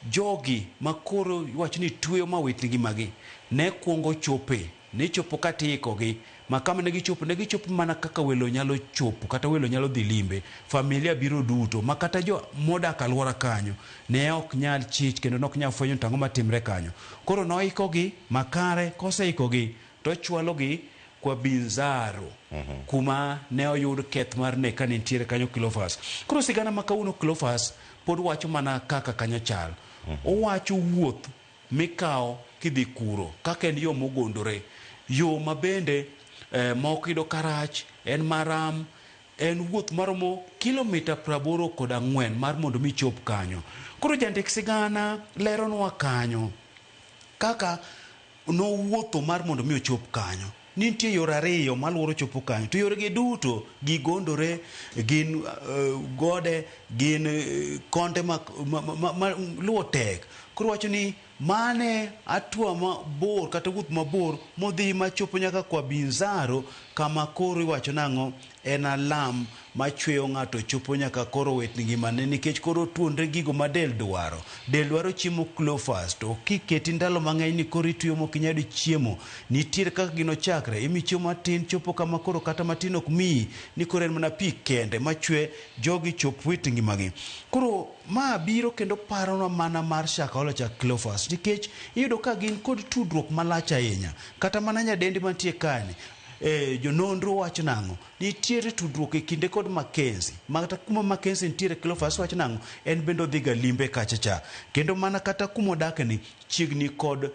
jogi makoro iwacho ni tweyo mawit ngimagi ne kuongo chope ne chopo kata iikogi ma kama ne gichopo ne gichopo mana kaka welo nyalo chopo kata welo nyalo dhi limbe familia biro duto ma kata jo modak alwora kanyo ne ok nyal chich kendo ne ok nyal fwenyo to ang'o matimre kanyo. Koro noikogi makare koseikogi to ochwalogi kwa Binzaro kuma ne oyud keth mar nek ka nitiere kanyo Cleophas. Koro sigana ma kawuono Cleophas pod wacho mana kaka kanyo chal. Owacho wuoth mikawo kidhi kuro kaka en yo mogondore, yo ma bende moko yudo karach, en maram, en wuoth maromo kilomita 84 mar mondo mi chop kanyo. Koro jandik sigana leronwa kanyo kaka nowuotho mar mondo mi ochop kanyo. Nitie yore ariyo maluoro chopo kanyo to yoregi duto gigondore, gin gode, gin konde ma luwo tek. Koro wacho ni mane hatua mabor kata wuoth mabor modhi machopo nyaka kwa Binzaro kama koro iwacho nang'o en alam machweyo ng'ato chopo nyaka koro wit ngimane nikech koro tuonre gigo ma del dwaro. Del dwaro chiemo Cleophas to kiketi ndalo mang'eny ni koro itweyo mok inyal yudo chiemo. Nitiere kaka gino chakre, imi chiemo matin chopo kama koro kata matin ok miyi ni koro en mana pi kende machwe jogi chop wit ngimagi. Koro ma biro kendo paronwa mana mar Shakahola cha Cleophas nikech iyudo ka gin kod tudruok malach ahinya. Kata mana nyadendi mantie kani jononro wacho nang'o? Nitiere tudruok e kinde kod Mackenzie. Makata kuma Mackenzie nitiere Cleophas wacho nang'o? En bende odhi ga limbe kacha cha. Kendo mana kata kuma odake ni chiegni kod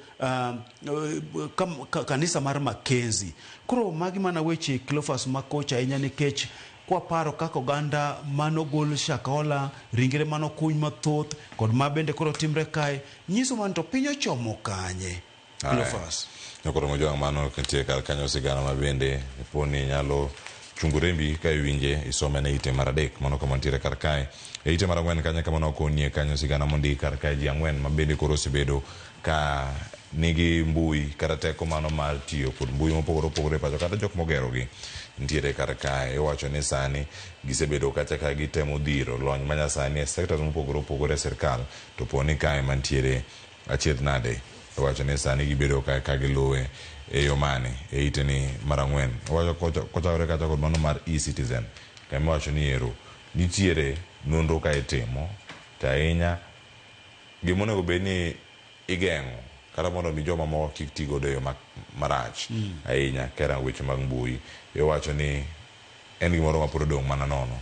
kanisa mar Mackenzie. Koro magi mana weche Cleophas makocha ahinya nikech kwaparo kaka oganda manogol Shakahola, ringre manokuny mathoth kod ma bende koro timre kae, nyiso mana to piny ochomo kanye. Cleophas.
Nyakoro Mojwang' mano nitie kar kanyo sigana ma bende poni nyalo chungo rembi ka iwinje isome ne ite mar 3 mano kama nitiere kar kae. E ite mar 4 kanyo kama nokonie kanyo sigana mondik kar kae ji 4 ma bende koro osebedo ka nigi mbui kata teko mano mar tiyo kod mbui mopogore opogore e pacho kata jok mogerogi nitiere kar kae. Iwacho ni sani gisebedo kacha ka gitemo dhiro lony manyasani e sectors mopogore opogore e sirkal to poni kae mantiere achiedh nade. Iwacho ni sani gibedo ka giluwe e yo mane e ite ni mar 4. Iwacho kochakore kacha kod mano mar e-citizen kama iwacho ni ero nitiere nonro ka itimo to ahinya gima onego bed ni igeng'o kata mondo mi joma moko kik ti godo e yo marach ahinya ka weche mag mbui. Iwacho ni en gimoro ma pod odong' mana nono.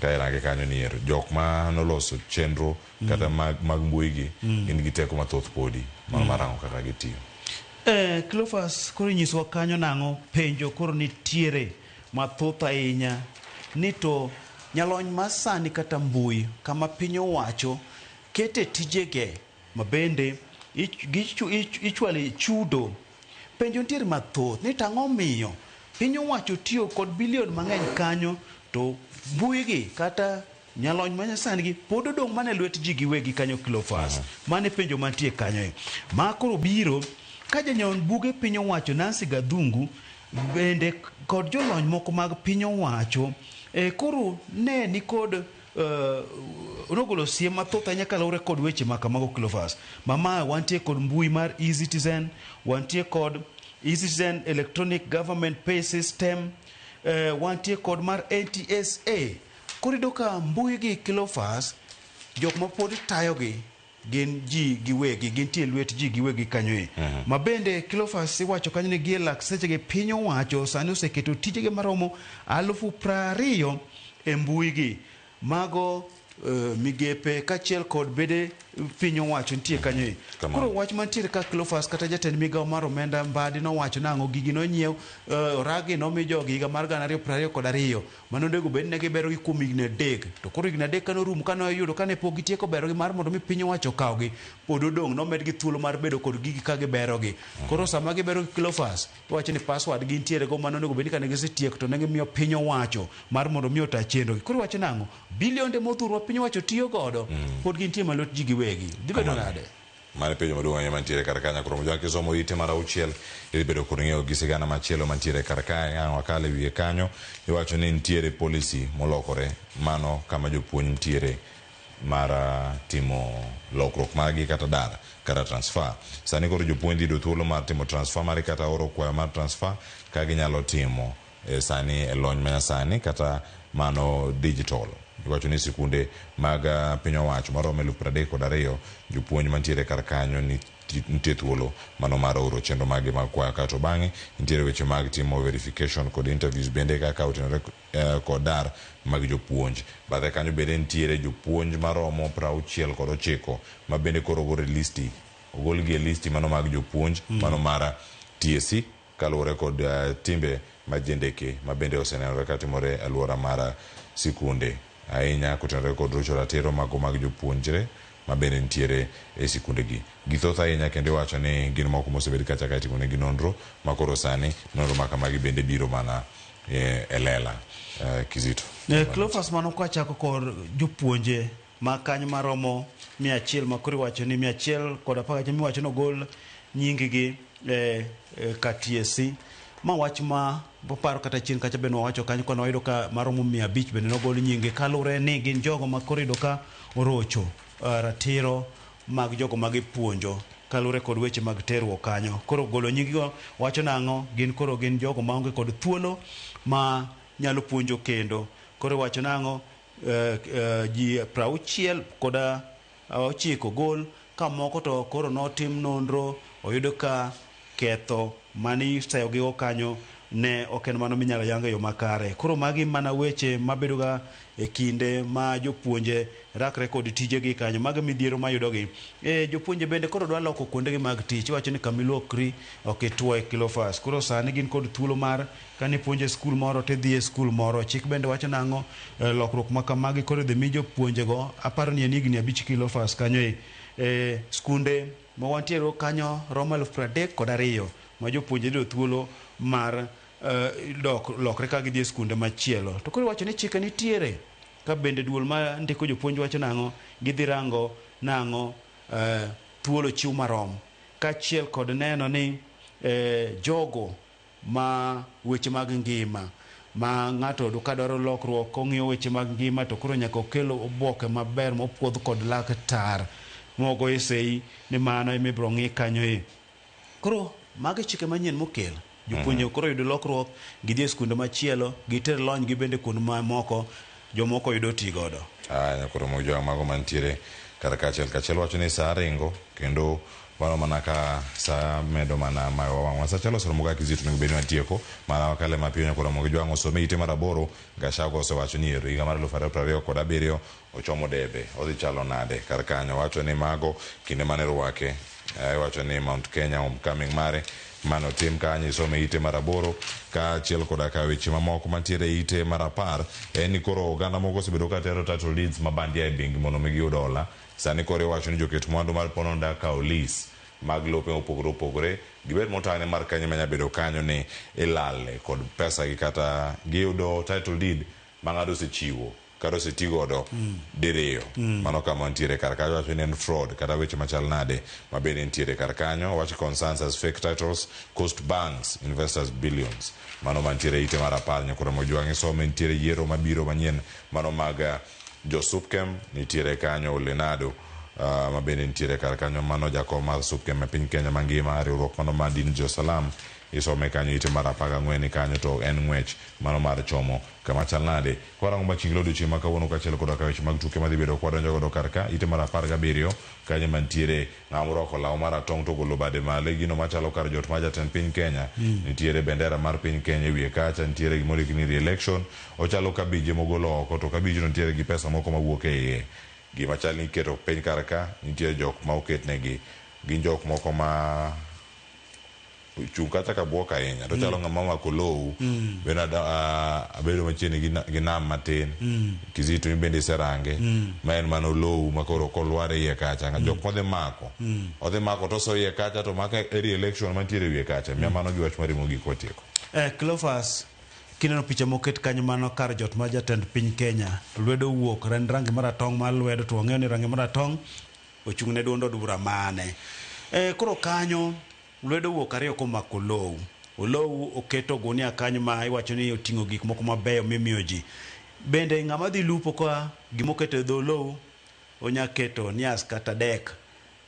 Ka irange kanyo ni ero jok ma noloso chenro kata mag mbui gi gin gi teko mathoth podi mano marango kaka gitiyo.
Cleophas koro inyisowa kanyo nang'o penjo koro nitiere mathoth ahinya ni to nyalony masani kata mbui kama piny owacho kete tijege ma bende ichwale chudo. Penjo nitiere mathoth ni to ang'o miyo piny owacho tiyo kod bilion mang'eny kanyo to mbui gi kata nyalony manyasani gi pod odong' mana e lwet ji giwegi kanyo Cleophas. Mano e penjo mantie kanyo. Ma koro biro ka janyon buge piny owacho Nancy Gathungu bende kod jolony moko mag piny owacho koro ne ni kod nogolo siem mathoth ahinya kaluwore kod weche ma kamago Cleophas. Mama wantie kod mbui mar e-citizen, wantie kod e-citizen electronic government pay system, wantie kod mar NTSA. Koro iyudo ka mbui gi Cleophas jok ma pod tayogi gin ji giwegi, gintie lwet ji giwegi kanyo e. Ma bende Cleophas iwacho kanyo ni gie lak sechegi piny owacho sani oseketo tijege maromo 20,000 e mbui gi. Mago migepe kaachiel kod bede piny owacho nitie kanyo e. Koro wach mantiere ka Cleophas kata jatend migawo mar omenda Mbadi nowacho nang'o gigi nonyiew oragi nomi jogi higa mar 2022 mano onego bed ni giberogi kuom higni 3 to koro higni 3 kane orumo kane oyudo kane pok gitieko berogi mar mondo mi piny owacho okawgi pod odong' nomedgi thuolo mar bedo kod gigi ka giberogi. Koro sama gibero gi Cleophas iwacho ni password gintiere go mano onego bed ni kane gisetieko to ne gimiyo piny owacho mar mondo mi ota chenro gi. Koro iwacho nang'o bilionde modhuro ma piny owacho tiyo godo pod gintie ma lwet ji giwegi. Dhi bedo nade?
Mano e penjo maduong' ahinya mantiere kar ka Nyakromo. Jwa kisomo ite mar 6 idhi bedo kod ng'eyo gi sigana machielo mantiere kar kae. Ang' wakal e wiye kanyo, iwacho ni nitiere policy molokore mano kama jopuonj nitiere mar timo lokruok margi kata dar kata transfer. Sani koro jopuonj dhi yudo thuolo mar timo transfer margi kata oro kwayo mar transfer ka ginyalo timo sani e lony manyasani kata mano digital. Iwacho ni sikunde mag piny owacho maromo 32,000 jopuonj mantiere kar kanyo nitie thuolo mano mar oro chenro margi mag kwayo kato bang'e nitiere weche mag timo verification kod interviews bende kaka otenore kod dar mag jopuonj. Bathe kanyo bende nitiere jopuonj maromo 69 ma bende koro ogol e listi, ogolgi e listi mano mag jopuonj mano mar TSC kaluwore kod timbe majendeke ma bende osenenore katimore e alwora mar sikunde ahinya kotenore kod rocho ratiro mago mag jopuonjre ma bende nitiere e sikundegi. Githoth ahinya kendo iwacho ni gin moko mosebed kacha ka itimonegi nonro ma koro sani nonro ma kamagi bende biro mana e lela. Kizito.
Cleophas mano kwachako kod jopuonje ma kanyo maromo 100 ma koro iwacho ni 111 miwacho ni ogol nying-gi ka TSC. Ma wach ma waparo kata chien kacha bende wawacho kanyo kane wayudo ka maromo 500 bende nogol nyinge kaluwore ni gin jogo ma koro iyudo ka orocho ratiro mag jogo ma gipuonjo kaluwore kod weche mag terruok kanyo. Koro golo nying-gigo wacho nang'o? Gin koro gin jogo maonge kod thuolo ma nyalo puonjo kendo. Koro iwacho nang'o? Ji 69 gol ka moko to koro notim nonro oyudo ka ketho mane iseyogigo kanyo ne ok en mano minyalo yang e yo makare. Koro magi mana weche mabedo ga e kinde ma jopuonje rakre kod tijegi kanyo. Magi midhiero mayudogi. Jopuonje bende koro dwa loko kuondegi mag tich. Iwacho ni kamiluokri ok ituo e Cleophas. Koro sani gin kod thuolo mar kane ipuonjo e skul moro tidhi e skul moro. Chik bende wacho nang'o? Lokruok ma kamagi koro idhi mi jopuonjego aparo ni en higni 5 Cleophas kanyo e skunde ma wantiere kanyo romo 32,000 ma jopuonje yudo thuolo mar dok lokre ka gidhi e skunde machielo. To koro iwacho ni chike nitiere ka bende duol ma ndiko jopuonj wacho nang'o? Gidhi rango nang'o thuolo chiw marom kaachiel kod neno ni jogo ma weche mag ngima ma ng'ato ka dwaro lokruok ong'iyo weche mag ngima to koro nyaka okel oboke maber mopuodh kod laktar mogoye sei ni mano ema ibiro ng'i kanyo e. Koro magi chike manyien mokel. Jopuonje koro yudo lokruok, gidhi e skunde machielo, giter lony gi bende kuond mamoko, jomoko yudo ti godo.
Aya koro mojwang' mago mantiere kar kachiel kachiel wacho ni saa ringo kendo mano mana ka saa medo mana mayo wang'wa. Sa chalo oseromo ka Kizito onego bed ni watieko mana wakale mapiyo nyakoro Ramogi Jwang' osome ite mar 8. Gachagua osewacho ni ero higa mar 2027 ochomo debe odhi chalo nade kar kanyo. Wacho ni mago kinde mane rwake iwacho ni Mount Kenya homecoming mare mano tim kanyo isome ite mar 8 kaachiel koda ka weche mamoko mantiere e ite mar 10 en ni koro oganda moko osebedo ka tero title deeds ma bandia e bengi mondo mi giyud hola. Sani koro iwacho ni joket mwandu mar pono nda kawo lease mag lope mopogore opogore gibed motang' ni mar kanyo manya bedo kanyo ni ilale kod pesa gi kata giyudo title deed ma ng'ato osechiwo kata oseti godo diriyo. Mano kama nitiere kar kanyo wacho ni en fraud kata weche machal nade ma bende nitiere kar kanyo. Wacho concerns as fake titles cost banks investors billions. Mano mantiere ite mar 10 nyakoro Ramogi Jwang' isome. Nitiere yiero mabiro manyien mano mag jo Supkem nitiere kanyo Lenado ma bende nitiere kar kanyo mano jakom mar Supkem e piny Kenya mangima riwruok mano mar din Jo-Salam isome kanyo ite mar 14 kanyo to en ng'wech mano mar chomo kama chal nade. Kwarango machinglo odiochieng' ma kawuono kaachiel koda ka weche mag tuke madhi bedo kwadonjo godo kar ka ite mar 17 kanyo mantiere ng'ama orwako law maratong' to ogolo bade malo e gino machalo kar jot mar jatend piny Kenya. Nitiere bendera mar piny Kenya e wiye kacha, nitiere gima ondik ni re-election. Ochalo kabije mogolo oko to kabijno nitiere gi pesa moko mawuok e iye. Gima chal ni iketo piny kar ka, nitie jok ma oketnegi. Gin jok moko ma ochung' kacha ka buok ahinya to chalo ng'ama omako lowu. Bende abedo machiegni gi nam matin. Kizito in bende iserange. Ma en mana olowu ma koro kolwar e iye kacha. Jok modhi mako. Odhi mako to osoyo iye kacha to maka area election mantiere e wiye kacha. Miya mano gi wach mari mogik watieko.
Cleophas, kineno picha moket kanyo mano kar jot mar jatend piny Kenya, lwedo wuok en rangi maratong' mar lwedo to wang'eyo ni rangi maratong' ochung' ne duond od bura mane. Koro kanyo lwedo wuok ariyo komako olou. Olou oketo gunia kanyo ma iwacho ni oting'o gik moko mabeyo mimiyo ji. Bende ng'ama dhi lupo ka gimoketo e dho olou onya keto nias kata dek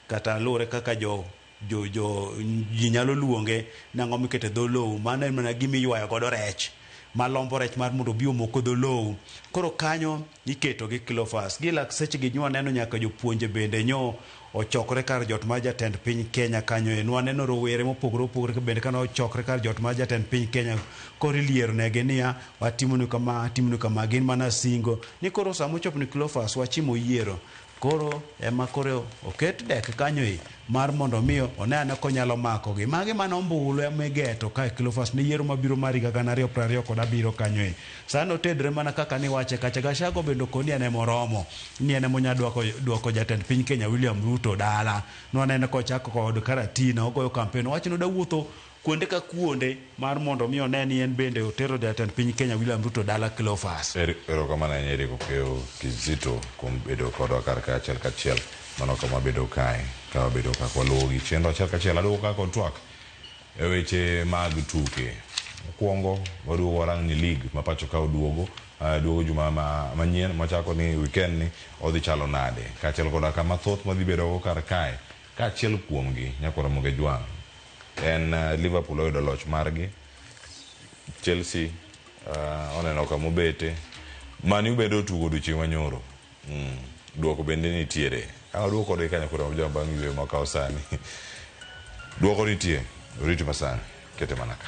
kata luwore kaka jo jo jo ji nyalo luonge nang'o miketo e dho lowo mano en mana gima iywayo godo rech malombo rech mar mondo obi omok e dho lowo koro kanyo iketo gi Cleophas gi lak sechegi nyo waneno nyaka jopuonje bende nyo ochokore kar jot mar jatend piny Kenya kanyo e nwaneno rowere mopogore opogore bende kane ochokore kar jot mar jatend piny Kenya koro iliero negi niya watimonu kama watimonu kama gin mana singo ni koro sama ochopo ni Cleophas wachimo yiero Koro ema koro oket dek kanyo e mar mondo mi one ane konyalo makogi. Magi mana ombulu ema igeto kae Cleophas ne yiero mabiro mar higa 2027 kanyo e. Sani otedre mana kaka niwache kacha. Gachagua bende okoni en ema oromo. Ni en ema onya dwoko, dwoko jatend piny Kenya William Ruto dala. Nwanene kochako kod Karatina ogoyo kampen. Owacho ni odawuotho Kuonde ka kuonde mar mondo mi one ni en bende otero jatend piny Kenya William Ruto dala Cleophas.
Erokamano ahinya Eric Okeyo Kizito kuom bedo kodwa kar ka achiel kachiel. Mano kama wabedo kae ka wabedo ka waluwo gi chenro achiel kachiel. Aduogo ka kod twak e weche mag tuke. Mokwongo waduogo warang ni league ma pacho ka oduogo duogo juma manyien machako ni weekend ni odhi chalo nade. Kaachiel koda ka mathoth madhi bedo go kar kae kaachiel kuomgi nyakwar Ramogi Ajwang'. En Liverpool oyudo loch margi. Chelsea oneno kama obete. Man U bende otugo odiochieng' manyoro. Duoko bende nitiere. Ka waduogo kodgi kanyo koro wabiro bang' yueyo makawo sani. Duoko nitie. Oriti masani. Kete mana ka.